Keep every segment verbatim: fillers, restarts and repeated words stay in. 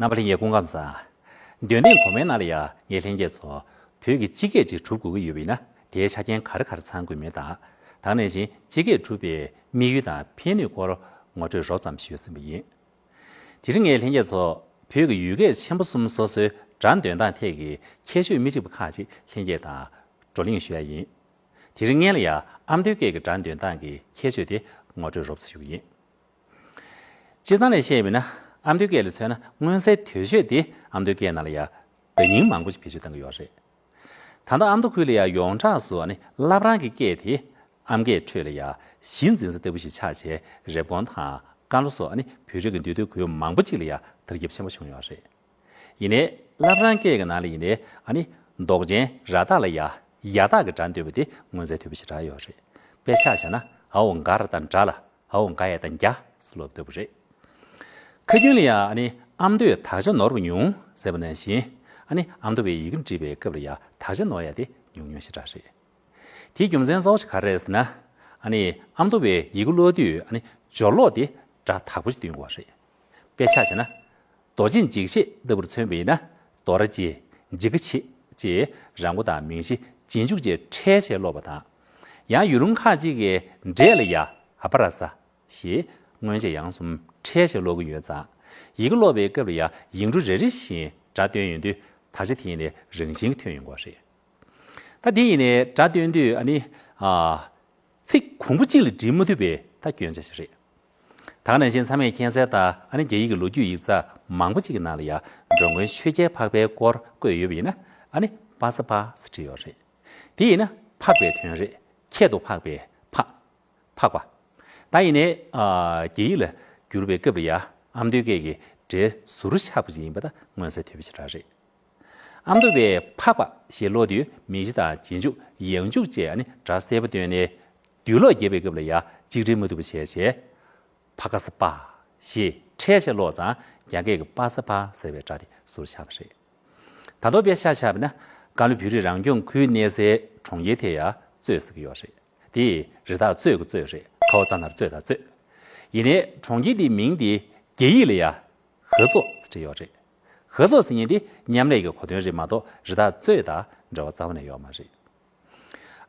རྣམ་པ་ལྷན་རྒྱས་སྐུ་ཁམས་བཟང་། འདོན་ཐེངས་གོང་མའི་ནང་ལ་ཡང་ངས་ལྷན་རྒྱས་ཚོ་བོད་ཀྱི་སྤྱི་སྐད་ཅིག་གྲུབ་དགོས་ཀྱི་ཡོད་པ་ཡིན་ན་དེའི་ཆ་རྐྱེན་ག་རེ་ག་རེ་ཚང་དགོས་མིན་དང་། ད་ག་ནང་བཞིན་སྤྱི་སྐད་གྲུབ་པའི་དམིགས་ཡུལ་དང་ཕན་ནུས་སྐོར་ངོ་སྤྲོད་རོབ་ཙམ་ཞུས་ཟིན་པ་ཡིན། དེ་རིང་ངས་ལྷན་རྒྱས་ཚོ་བོད་ཀྱི་ཡུལ་སྐད་ཆེན་པོ་གསུམ་སོ་སོའི་སྒྲ་འདོན་སྟངས་ཐད་ཀྱི་ཁྱད་ཆོས་མི་གཅིག་པ་ཁག་ཅིག་ལྷན་རྒྱས་དང་བགྲོ་གླེང་ཞུ་ཡ་ཡིན། དེ་རིང་སྔོན་ལ་ཡང་ཨ་མདོའི་སྐད་ཀྱི་སྒྲ་འདོན་སྟངས་ཀྱི་ཁྱད་ཆོས་དེ་ངོ་སྤྲོད་རོབ་ཙམ་ཞུ་གི་ཡིན། སྤྱིར་བཏང་ལ་བཤད་པ་ཡིན་ན་ཨ་མདོའི་སྐད་ལ་མཚོན་ན་མངོན་གསལ་དོད་ཤོས་དེ་ཨ་མདོའི་སྐད་ནང་ལ་ཡང་བརྡ་རྙིང་མང་པོ་ཞིག་བེད་སྤྱོད་གཏང་གི་ཡོད་རེད། ད་ལྟ་ཨ་མདོ་ཁུལ་ལ་ཡང་ཡོངས་གྲགས་སུ་ཨ་ནི་བླ་བྲང་གི་སྐད་དེ་ཨམ་སྐད་ཁྲོད་ལ་ཡང་གཞི་འཛིན་ས་ལྟ་བུ་ཞིག་ཆགས་བྱས་རེབ་གོང་དང་ཀན་ལྷོ་སོགས་ཨ་ནི་བོད་རིགས་ཀྱི་འདུས་སྡོད་ཁུལ་མང་པོ་ཅིག་ལ་ཡང་དར་ཁྱབ་ཆེན་པོ་བྱུང་ཡོད་རེད། ཡིན་ནའི་བླ་བྲང་སྐད་ཀྱི་ནང་ལ་ཡིན་ནའི་ཨ་ནི་འདོགས་ཅན་ར་བཏགས་ལ་ཡ་ཡ་བཏགས་ཀྱི་སྒྲ་འདོན་པ་དེ་མངོན་གསལ་དོད་པོ་ཞེ་དྲག་ཡོད་རེད། དཔེ་ཆ་བཞག་ན་འའོ་འགའ་ར་དང་འདྲ་ལ་འའོ་འགའ་ཡ་དང་རྒྱ་ཟེར་ལབ་ལྟ་བུ་རེད། ཁ་རྒྱུན་ལ་ཡང་ཨ་ནི་ཨ་མདོས་དག་ཆ་ནོར་བ་ཉུང་ཟེར་བ་ནང་བཞིན་ཨ་ནི་ཨ་མདོ་བའི་ཡི་གེ་འབྲི་བའི་སྐབས་ལ་ཡང་དག་ཆ་ནོར་ཡ་དེ་ཉུང་ཉུང་ཞེ་དྲག་རེད། དེའི་རྒྱུ་མཚན་གཙོ་བོ་ཞིག་ག་རེ་རེད་ཟེར་ན། ཨ་ནི་ཨ་མདོ་བའི་ཡི་གེ་ཀློག་དུས་ཨ་ནི་སྦྱོར་ཀློག་དེ་སྒྲ་དག་པོ་ཞིག་འདོན་དགོས་རེད། དཔེ་ཆ་བཞག་ན། རྡོ་རྗེ་འཇིགས་བྱེད་ལྟ་བུར་མཚོན་པ་ཡིན་ན། རྡོ་རྗེ། འཇིགས་བྱེད་ཅེས་ར་མགོ་དང་མིང་གཞི་རྗེས་འཇུག་བཅས་ཕྲལ་བྱས་ཀློག་པ་དང་། ཡང་ཡུལ་ལུང་ཁག་ཅིག་གི་འགྲེས་ལ་ཡ་ཨ་པ་ར་ས་ཞེས་སྔོན་ཆད་ཡང་གསུམ་ཕྲལ་བྱས་ཀློག་གི་ཡོད་ཙང་། ཡི་གེ་ཀློག་པའི་སྐབས་ལ་ཡ་ཡིག་འབྲུ་རེ་རེ་བཞིན་སྒྲ་བཏོན་ཡོང་དུས་དག་ཆ་དེ་ཡིན་ནའི་རང་བཞིན་གྱིས་ཐོན་ཡོང་གི་རེད། ད་དེ་ཡིན་ནའི་སྒྲ་བཏོན་དུས་ཨ་ནི། ཨ། ཚིག་གོང་བུ་གཅིག་ལ་འབྲི་མ་ཐུབ་པའི་ད་སྐྱོན་ཆ་ཞིག་རེད། ད་ག་ནང་བཞིན་ཚང་མས་མཁྱེན་གསལ་ལྟར་ཨ་ནི་རྒྱ་ཡིག་གི་ལོ་རྒྱུས་ཡིག་ཚགས་མང་པོ་ཅིག་གི་ནང་ལ་ཡང་འགྲོ་མགོན་ཆོས་རྒྱལ་འཕགས་པའི་སྐོར་བཀོད་ཡོད་པ་ཡིན་ན་ཨ་ནི་པ་ས་པ་ཟེར་བྲིས་ཡོད་རེད། དེ་ཡིན་ན་འཕགས་པའི་དོན་རེད། ཁྱད་དུ་འཕགས་པའི་འཕགས། འཕགས་པ། ད་ཡིན་ནའི་ཨ། རྒྱ་ཡིག་ལ་བསྒྱུར་བའི་སྐབས་ལ་ཡང་ཨ་མདོའི་སྐད་ཀྱི་འགྲེལ་ཟུར་བཞག་པ་ཞིག་ཡིན་པ་ད་མངོན་གསལ་དོད་པོ་ཞེ་དྲག་རེད། ཨ་མདོ་བའི་འཕགས་པ་ཞེས་ཀློག་དུས་མིང་གཞི་དང་རྗེས་འཇུག་ཡང་འཇུག་བཅས་ཨ་ནི་སྒྲ་གསལ་པོ་བཏོན་ནས་སྡུད་ཀློག་རྒྱབ་པའི་སྐབས་ལ་ཡང་གཅིག་སྒྲིལ་མ་ཐུབ་པ་བྱས་བྱས། ཕ་ཁ་ས་པ་ཞེས་ཕྲལ་བྱས་ཀློག་ཙང་རྒྱ་སྐད་ཀྱི་པ་ས་པ་ཟེར་བའི་སྒྲ་དེ་ཟུར་ཆག་པ་རེད། ད་དུང་དཔེ་ཆ་བཞག་པ་ན་ཀན་ལྷོ་བོད་རིགས་རང་སྐྱོང་ཁུལ་གནས་སའི་གྲོང་ཁྱེར་དེ་ཡང་གཙོས་ཟེར་གྱི་ཡོད་རེད། དེ་རི་དྭགས་གཙོད་ཀྱི་གཙོད་རེད། ཁ་འོག་ཙ་ན་རོ་གཙོད་དང་གཙོད། ཡིན་ནའི་གྲོང་ཁྱེར་དེའི་མིང་དེ་རྒྱ་ཡིག་ལ་ཡ། ཧེ་ཙོ་ཟེར་བྲིས་ཡོད་རེད། ཧེ་ཙོ་ཟེར་མཁན་དེ་མཉམ་ལས་ཀྱི་གོ་དོན་རེད་མ་གཏོགས་རི་དྭགས་གཙོད་དང་འབྲེལ་བ་རྩ་བ་ནས་ཡོད་མ་རེད།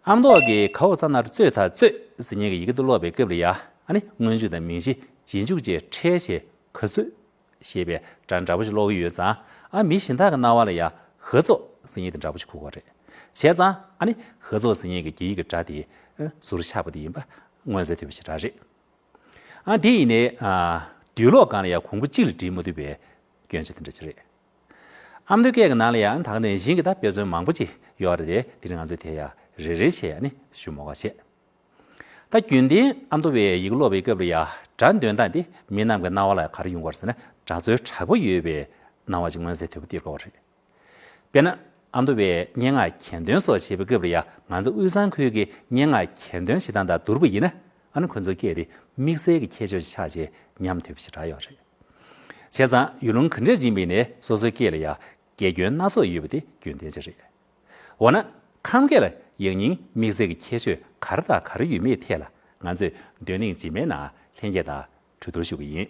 ཨ་མདོ་གི་ཁ་འོག་ཙ་ན་རོ་གཙོད་དང་གཙོད་ཟེར་མཁན་གྱི་ཡི་གེ་དེ་ཀློག་པའི་སྐབས་ལ་ཡ་ཨ་ནི་སྔོན་འཇུག་དང་མིང་གཞི་རྗེས་འཇུག་བཅས་ཕྲལ་བྱས་ཁ་ཚོད་ཞེས་པའི་སྒྲ་འདྲ་པོ་ཞིག་ཀློག་གི་ཡོད་ཙང་ཨ་མི་གཞན་དག་གི་རྣ་བ་ལ་ཡ་ཧེ་ཙོ་ཟེར་མཁན་དེ་འདྲ་པོ་ཞིག་གོ་གི་རེད། བྱས་ཙང་ཨ་ནི་ཧེ་ཙོ་ཟེར་མཁན་གྱི་རྒྱ་ཡིག་གི་སྒྲ་དེ་ཟུར་ཆག་པ་དེ་ཡིན་པ་མངོན་གསལ་དོད་པོ་ཞེ་དྲག་རེད། ཨ་དེ་ཡིན་ནའི་ཨ་སྡུད་ཀློག་སྒང་ལ་ཡང་གོང་བུ་གཅིག་ལ་འགྲིལ་མ་ཐུབ་པའི་སྐྱོན་ཆ་དེ་འདྲ་ཅིག་རེད། ཨ་མདོའི་སྐད་ཀྱི་ནང་ལ་ཡང་ད་ག་ནང་བཞིན་གྱི་ད་དཔེ་མཚོན་མང་པོ་ཅིག་ཡོད་རེད་དེ་དེ་རིང་ང་ཚོས་དེ་ཡང་རེ་རེ་བྱས་ནས་ཞུ་མོ་ག་བྱས། ད་རྒྱུན་ལྡན་ཨ་མདོ་བའི་ཡི་གེ་ཀློག་པའི་སྐབས་ལ་ཡང་སྒྲ་འདོན་སྟངས་དེ་མི་རྣམས་ཀྱི་རྣ་བ་ལ་ག་རེ་ཡོང་གི་རེད་ཟེར་ན་སྒྲ་རྩོལ་དྲག་པོ་ཡོད་པའི་སྣང་བ་ཅིག་མངོན་གསལ་དོད་པོ་སྟེར་གྱི་ཡོད་རེད། དཔེར་ན། ཨ་མདོ་བའི་སྙན་ངག་གྱེར་འདོན་སོགས་བྱེད་པའི་སྐབས་ལ་ཡང་ང་ཚོ་དབུས་གཙང་ཁུལ་གྱི་སྙན་ངག་གྱེར་འདོན་བྱེད་སྟངས་དང་བསྡུར་བ་ཡིན་ན་ཨ་ནི་ཁོ་ཚོའི་སྐད་དེ་དམིགས་བསལ་གྱི་ཁྱད་ཆོས་ཤིག་ཆགས་བྱས་ཉམས་དོད་པོ་ཞེ་དྲག་ཡོད་རེད། བྱས་ཙང་ཡུལ་ལུང་ག་འདྲ་ཅིག་ཡིན་པ་ཡིན་ནའི་སོ་སོའི་སྐད་ལ་ཡང་དགེ་སྐྱོན་སྣ་ཚོགས་ཡོད་པ་དེ་རྒྱུན་ལྡན་ཅིག་རེད། འོ་ན་ཁམས་སྐད་ལ་ཡང་སྙིང་དམིགས་བསལ་གྱི་ཁྱད་ཆོས་ག་རེ་དང་ག་རེ་ཡོད་མེད་ཐད་ལ་ང་ཚོས་འདོན་ཐེངས་རྗེས་མའི་ནང་ལྷན་རྒྱས་དང་གྲོས་བསྡུར་ཞུ་གི་ཡིན།